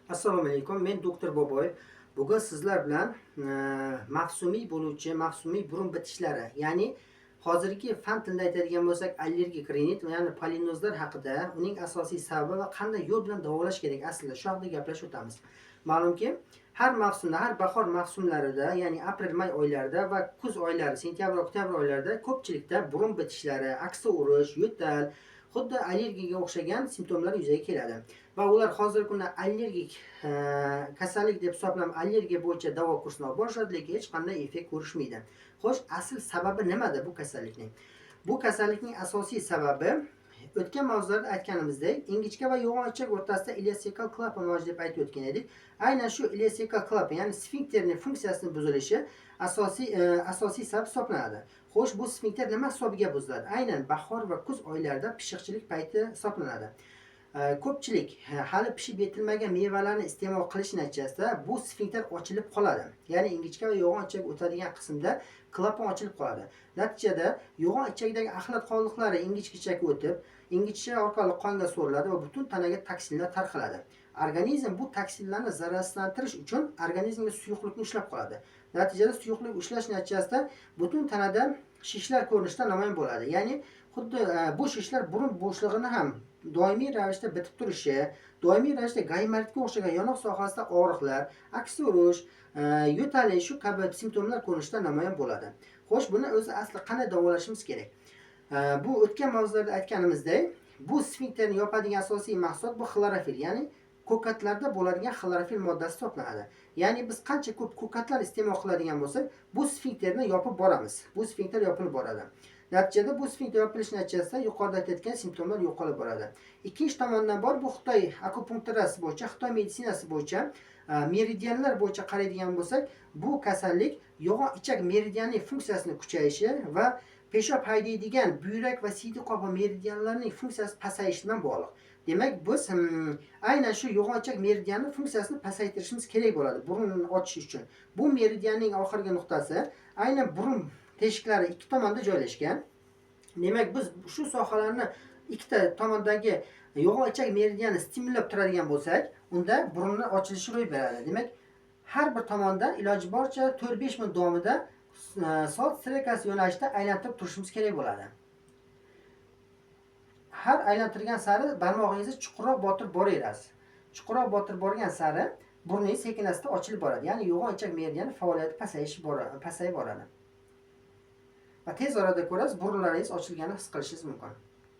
Assalomu alaykum, men doktor Boboyev. Bugun sizlar bilan mavsumiy bo'luvchi mavsumiy burun bitishlari, ya'ni hozirgi fan tilida aytadigan bo'lsak, allergik rinit, ya'ni polinozlar haqida, uning asosiy sababi va qanday yo'l bilan davolash kerak, aslida shu haqida gaplashib o'tamiz. Ma'lumki, har mavsumda, har bahor mavsumlarida, ya'ni aprel, may oylarida va kuz oylari, sentyabr, oktyabr oylarida ko'pchilikda burun bitishlari, aksa urish, yo'tal, xuddi allergiyaga o'xshagan simptomlar yuzaga keladi. Va ular hozirgi kunda allergik kasallik deb hisoblanib, allergiya bo'yicha davo kursini olib borishadi, lekin hech qanday effekt ko'rishmaydi. Xo'sh, asl sababi nimada bu kasallikning? Bu kasallikning asosiy sababi, o'tgan mavzularda aytganimizdek, ingichka va yo'g'on ichak o'rtasida ileosekal klapan mavjud deb aytib o'tgan edik. Aynan shu ileosekal klapan, ya'ni sfinkterning funksiyasini buzilishi asosiy sabab hisoblanadi. Xo'sh, bu sfinkter nima hisobiga buziladi? Aynan bahor va kuz oylarida pishiqchilik payti hisoblanadi. Ko'pchilik hali pishib yetilmagan mevalarni iste'mol qilish natijasida bu sfinkter ochilib qoladi. Ya'ni ingichka va yo'g'on ichak o'tadigan qismda klapan ochilib qoladi. Natijada yo'g'on ichakdagi axlat qoldiqlari ingichka ichakka o'tib, ingichka orqali qonga so'riladi va butun tanaga toksinlar tarqaladi. Organizm bu toksinlarni zararsizlantirish uchun organizmga suyuqlikni ushlab qoladi. Natijada suyuqlik ushlash natijasida butun tanada shishlar ko'rinishida namoyon bo'ladi. Ya'ni xuddi bu shishlar burun bo'shlig'ini ham doimiy ravishda bitib turishi, doimiy ravishda gaymaritga o'xshagan yonoq sohasida og'riqlar, aksi urish, yo'talish, shu kabi simptomlar ko'rinishida namoyon bo'ladi. Xo'sh, buni o'zi asli qanday davolashimiz kerak? Bu o'tgan mavzularda aytganimizdek, bu sfinkterni yopadigan asosiy mahsulot bu xlorofil, ya'ni ko'katlarda bo'ladigan xlorofil moddasi hisoblanadi. Ya'ni biz qancha ko'p ko'katlar iste'mol qiladigan bo'lsak, bu sfinkterni yopib boramiz. Bu sfinkter yopilib boradi. Natijada bu sfinkter yopilishi natijasida yuqorida aytayotgan simptomlar yo'qolib boradi. Ikkinchi tomondan bor, bu Xitoy akupunkturasi bo'yicha, Xitoy meditsinasi bo'yicha meridianlar bo'yicha qaraydigan bo'lsak, bu kasallik yo'g'on ichak meridianining funksiyasini kuchayishi va peshob haydaydigan buyrak va siydik qopi meridianlarining funksiyasi pasayishi bilan bog'liq. Demak, biz aynan shu yo'g'on ichak meridianning funksiyasini pasaytirishimiz kerak bo'ladi burun ochish uchun. Bu meridianning oxirgi nuqtasi aynan burun teshiklari ikki tomonda joylashgan. Demak, biz shu sohalarni, ikkita tomondagi yo'g'on ichak meridianni stimullab turadigan bo'lsak, unda burunni ochilishi ro'y beradi. Demak, har bir tomondan iloji boricha 4-5 minut davomida soat strelkasi yo'nalishida aylantirib turishimiz kerak bo'ladi. Har aylantirgan sari barmog'ingizni chuqurroq botirib boraverasiz. Chuqurroq botirib borgan sari burningiz sekin asta ochilib boradi. Ya'ni yo'g'on ichak meridiani faoliyati pasayib boradi. Va tez orada ko'rasiz, burunlaringiz ochilganini his qilishingiz mumkin.